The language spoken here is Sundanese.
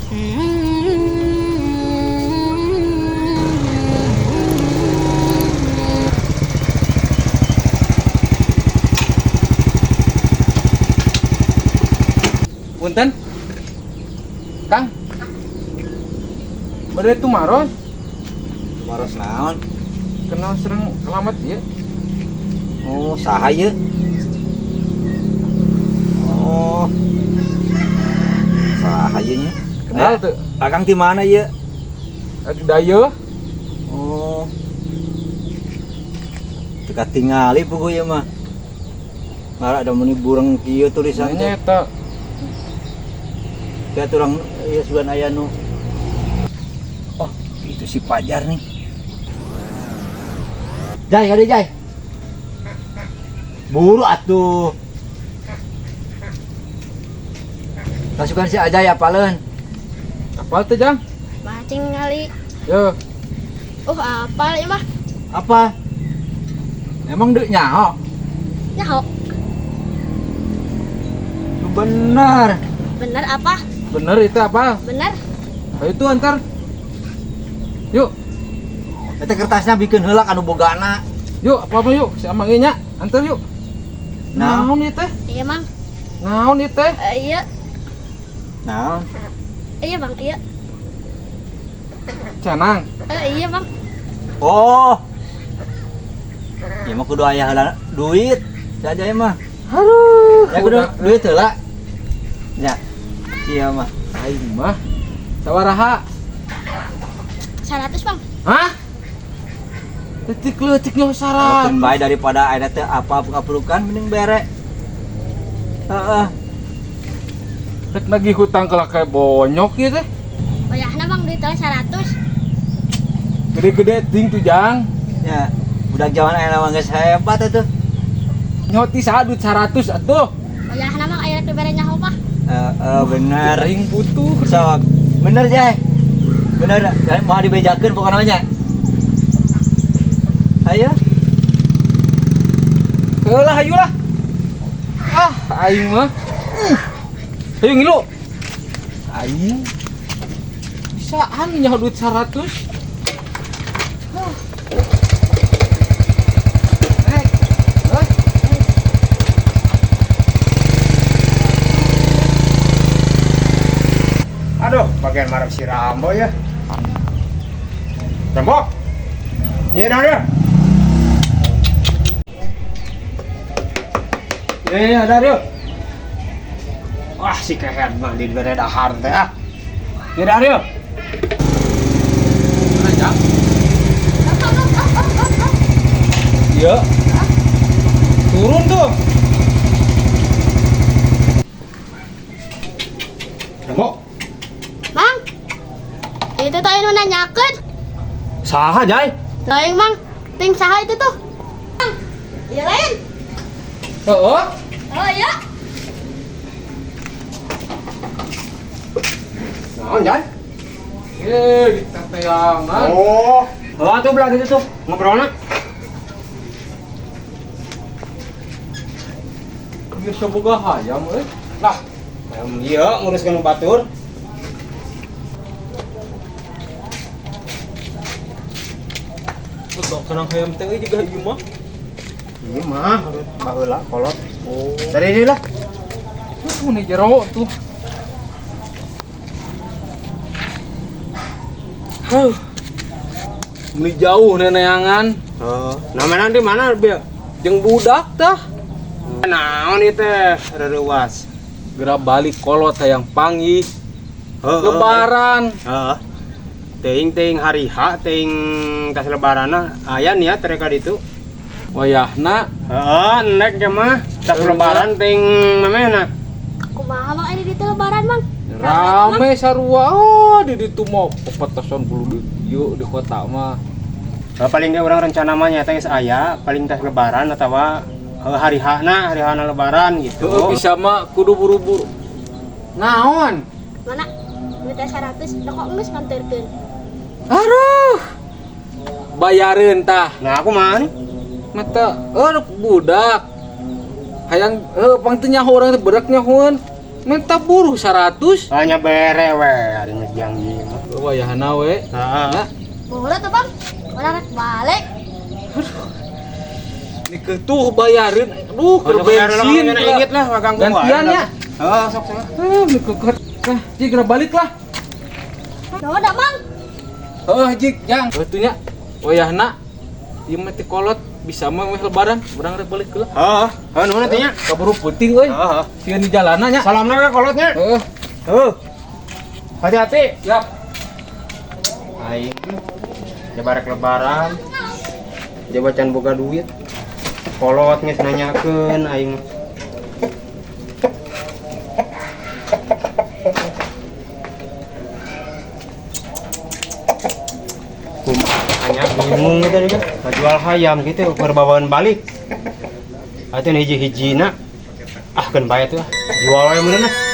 Punten. Kang. Bade tumaros. Tumaros naon? Kenal sareng alamat ieu. Oh, saha ieu? Oh. Saha ieu nya? Kenal tuh. Akang di mana ieu? Di Dayo. Oh. Teu katingali puguh ieu mah. Ngara ada meni bureng kieu tulisan teh. Nya eta. Kayak turang ieu sugan aya nu. Oh, itu si Pajar nih. Jai, kade Jai. Buru atuh. Kasukan si Ajay apaleun? Apal teh, Jang? Macing kali. Yo. Oh, apal ieu mah. Apa? Emang deuk nyaho? Nyaho. Bener. Bener apa? Bener itu apa? Bener. Ayo itu antar. Yuk. Eta kertasnya bikin heula anu bogana. Yuk, apa apa yuk? Si Amang ieu nya, antar yuk. Naon? Naon ieu teh? Iya, Mang. Naon ieu teh? Iya. Naon? Iya, Bang, iya. Canang. Iya, Bang. Oh. Ieu mah kudu aya heula duit. Saja ieu mah. Aduh, ya kudu duit heula. Ya. Sia mah. Aing mah. Sabaraha? 100, Bang. Hah? Leutik-leutik nyaho 100. Keun bae daripada ayeuna teh apa kapelukan mending bere. Heeh. Rek nagih hutang kalah kayak bonyok ieu teh. Wayahna Bang duit teh 100. Gede-gede ting tuh, Jang. Ya, budak jaman ayeuna mah geus hebat atuh. Nyaho ti saha duit 100 atuh. Wayahna Bang aya rek dibere nyaho mah. Heeh, bener. Aing butuh. Sok. Bener, Jai. Bener, mau dibejakeun pokokna nya. Ayo. Heulah hayu lah. Ah, aing mah. Ayo ngilu. Aing. Bisaan nyaho duit 100. Aduh, bagian marah si Rambo ya. Rambo. Iya dah dia. Ya, Dario. Wah, si kehed mah di bere dahar teh ah. Ya, Dario. Mana, Jang? Iya. Turun tuh. Rambo. Bang. Itu teh anu nanyakeun. Saha, Jai? Lain, Bang. Ting saha itu tuh? Bang. Iya lain. Oh. Oh iya. Naon, Jai? Ditateangan. Oh, oh tuh belah gitu tuh ngobrolna. Geus boga hayam euy. Lah, hayam ieu nguruskeun batur. Betok kenang hayam teh euy juga ieu mah. Ieu mah baheula kolot. Oh. Dari ini lah. Tuh nih jero tuh. Huh. Beli jauh neneangan. Oh, namanya di mana, Bil? Jeung budak tah. Naon ieu teh reuwas. Geura balik kolot hayang panggih. Heeh. Lebaran. Heeh. Teuing-teuing hari H, teuing tas lebaranna aya niat rek ka ditu. Wayahna. Heeh, nek ge mah tas lebaran teuing mamehna. Kumaha Mang ini di lebaran, Mang? Rame sarua. Oh, di ditu mah pepetasan bulu di di kota mah. Paling ge urang rencana mah nya teh geus aya, paling tas lebaran atawa hari H-na, hari H-na lebaran gitu. Heeh, bisa mah kudu buru-buru. Naon? Mana? Duit 100 rokok geus nganterkeun. Aduh. Bayareun tah. Nah, aku mah nih. Mata budak. Hayang pang teu nyaho urang teh berak nyahoeun. Minta buruh 100. Hanya bere we ari geus janji mah. Wayahna we. Heeh. Nah, Boleh tuh, Bang. Orang rek balik. ini tuh bayarin. Aduh, keur bensin. Inget lah ganggu Gantian ya. Heeh, sok sok. Eh, ini Ah, Jik, geura balik lah. Nuhun dah, Mang. Heeh, Jik, jang. Heuh nya. Wayahna ieu mah teh kolot bisa mah weh lebaran, urang rek balik heula. Heeh, heeh nuhun teh nya. Kaburu peuting euy. Heeh. Sieun di jalanna nya. Salamna ka kolotnya. Heeh, Heuh. Hati-hati. siap. Aing jabarek lebaran. Jaba can boga duit. Kolot geus nanyakeun aing. Kumaha bingung gitu nih kan. Jual hayam gitu keur bawaan balik. Atuh hiji-hijina. Ah keun bae tuh. Jual we meunah.